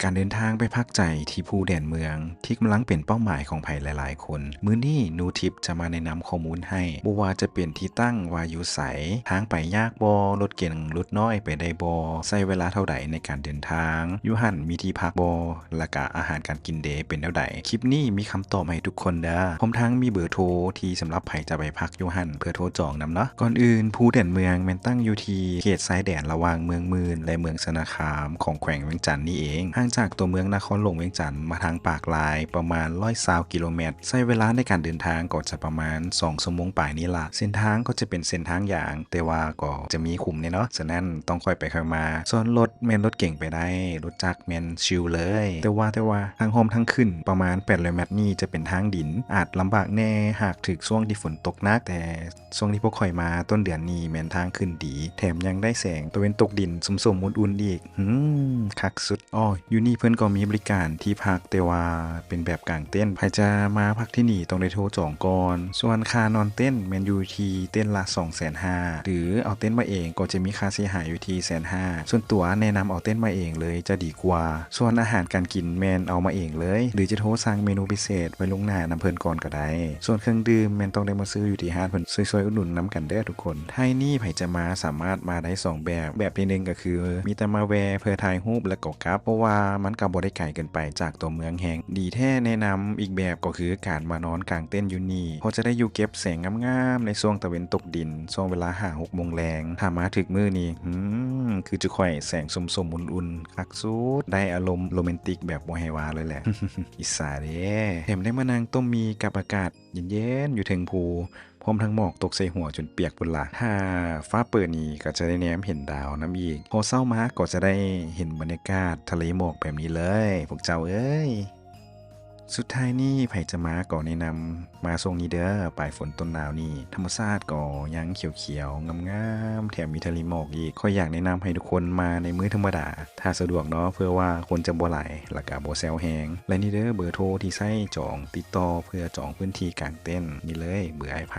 ການເດີນທາງໄປພັກໃຈທີ່ພູແດນເມືອງ ທີ່ກຳລັງເປັນເປົ້າໝາຍຂອງໃຜຫຼາຍໆຄົນ. ມື້ນີ້ ນູທິບ ຈະມາແນະນຳຂໍ້ມູນໃຫ້, ບໍ່ວ່າຈະເປັນທີ່ຕັ້ງວ່າຢູ່ໃສ, ທາງໄປຍາກບໍ່, ລົດເກັງລົດນ້ອຍໄປໄດ້ບໍ່, ໃຊ້ເວລາເທົ່າໃດໃນການເດີນທາງ, ຢູ່ຫັ້ນມີທີ່ພັກບໍ່, ແລະກະອາຫານການກິນເດ ເປັນແນວໃດ. ຄລິບນີ້ມີຄຳຕອບໃຫ້ທຸກຄົນເດີ, ພ້ອມທັງມີເບີໂທທີ່ສຳລັບໃຜຈະໄປພັກຢູ່ຫັ້ນ ເພື່ອໂທຈອງນຳເນາະ. ກ່ອນອື່ນ ພູແດນເມືອງແມ່ນຕັ້ງຢູ່ທີ່ເຂດຊາຍແດນລະຫວ່າງເມືອງໝື່ນ ແລະ ເມືອງຊະນະຄາມ ຂອງແຂວງວຽງຈັນນີ້ເອງ. ຫ່າງຈາກຕົວເມືອງນະຄອນຫຼວງວຽງຈັນມາທາງປາກລາຍປະມານຮ້ອຍຊາວກິໂລແມັດ, ໃຊ້ເວລາໃນການເດີນທາງກໍຈະປະມານສອງຊົ່ວໂມງປາຍນີ້ລະ. ເສັ້ນທາງກໍຈະເປັນເສັ້ນທາງຢາງ, ແຕ່ວ່າກໍຈະມີຂຸມແດ່ເນາະ, ສະນັ້ນຕ້ອງຄ່ອຍໄປຄ່ອຍມາ. ສ່ວນລົດແມ່ນລົດເກັງໄປໄດ້, ລົດຈັກແມ່ນຊິວເລີຍ. ແຕ່ວ່າ ແຕ່ວ່າທາງຮ່ອມທາງຂຶ້ນປະມານແປດຮ້ອຍແມັດນີ້ຈະເປັນທາງດິນ, ອາດລຳບາກແດ່ຫາກຖືກຊ່ວງທີ່ຝົນຕົກໜັກ, ແຕ່ ຊ່ວງທີ່ພວກຂ້ອຍມາຕົ້ນເດືອນນີ້ແມ່ນທາງຂຶ້ນດີ, ແຖມຍັງໄດ້ແສງຕາເວັນຕົກດິນສົມໆອຸ່ນໆອີກ. ຫືມ ຄັກສຸດ. ອໍ ຢູ່ນີ້ເພິ່ນກໍມີບໍລິການທີ່ພັກ, ແຕ່ວ່າເປັນແບບກາງເຕັນ. ໃຜຈະມາພັກທີ່ນີ້ຕ້ອງໄດ້ໂທຈອງກ່ອນ. ສ່ວນຄ່ານອນເຕັນແມ່ນຢູ່ທີ່ເຕັນລະສອງແສນຫ້າ ຫຼືເອົາເຕັນມາເອງກໍຈະມີຄ່າເສຍຫາຍຢູ່ທີ່ແສນຫ້າ. ສ່ວນຕົວແນະນຳເອົາເຕັນມາເອງເລີຍຈະດີກວ່າ. ສ່ວນອາຫານການກິນແມ່ນເອົາມາເອງເລີຍ ຫຼືຈະໂທສັ່ງເມນູພິເສດໄວ້ລ່ວງໜ້ານຳເພິ່ນກ່ອນກໍໄດ້. ສ່ວນເຄື່ອງດື່ມແມ່ນຕ້ອງໄດ້ມາຊື້ຢູ່ທີ່ຮ້ານເພິ່ນ, ຊ່ວຍໆອຸດໜູນນຳກັນເດີທຸກຄົນ. ໄທນີ້ໃຜຈະມາສາມາດມາໄດ້ສອງແບບ, ແບບທີໜຶ່ງກໍຄືມີແຕ່ມາແວ່ເພື່ອຖ່າຍຮູບແລ້ວກໍກັບ, ເພາະວ່າມັນກໍບໍ່ໄດ້ໄກເກີນໄປຈາກຕົວເມືອງແຮງ. ດີແທ້ແນະນຳອີກແບບກໍຄືການມານອນກາງເຕັນຢູ່ນີ້, ເພາະຈະໄດ້ຢູ່ເກັບແສງງາມໆໃນຊ່ວງຕາເວັນຕົກດິນ, ຊ່ວງເວລາຫ້າຫົກໂມງແລງ. ຖ້າມາຖືກມື້ນີ້ ຫືມ ຄືຈຸຂ້ອຍແສງສົ້ມໆອຸ່ນໆ ຄັກສຸດ, ໄດ້ອາລົມໂຣແມນຕິກແບບບໍ່ໃຫ້ວ່າເລີຍແຫຼະ. ອິດສາເດ້. ແຖມໄດ້ມານັ່ງຕົ້ມໝີ່ກັບອາກາດເຢັນໆຢູ່ເທິງພູ, ພ້ອມທັງໝອກຕົກໃສ່ຫົວຈົນປຽກພຸ້ນລະ. ຖ້າຟ້າເປີດນີ້ກໍຈະໄດ້ແນມເຫັນດາວນຳອີກ. ພໍເຊົ້າມາກໍຈະໄດ້ເຫັນບັນຍາກາດທະເລໝອກແບບນີ້ເລີຍ ພວກເຈົ້າເອີຍ. ສຸດທ້າຍນີ້ໃຜຈະມາກໍແນະນຳມາຊ່ວງນີ້ເດີ, ປາຍຝົນຕົ້ນໜາວນີ້ ທຳມະຊາດກໍຍັງຂຽວໆງາມໆ ແຖມມີທະເລໝອກອີກ. ຂ້ອຍຢາກແນະນຳໃຫ້ທຸກຄົນມາໃນມື້ທຳມະດາ ຖ້າສະດວກເນາະ, ເພື່ອວ່າຄົນຈະບໍ່ຫຼາຍ ແລະກະບໍ່ແຊວແຮງ. ແລະນີ້ເດີ ເບີໂທທີ່ໃຊ້ຈອງຕິດຕໍ່ເພື່ອຈອງພື້ນທີ່ກາງເຕັນ, ນີ້ເລີຍ ເບີອ້າຍໄພ.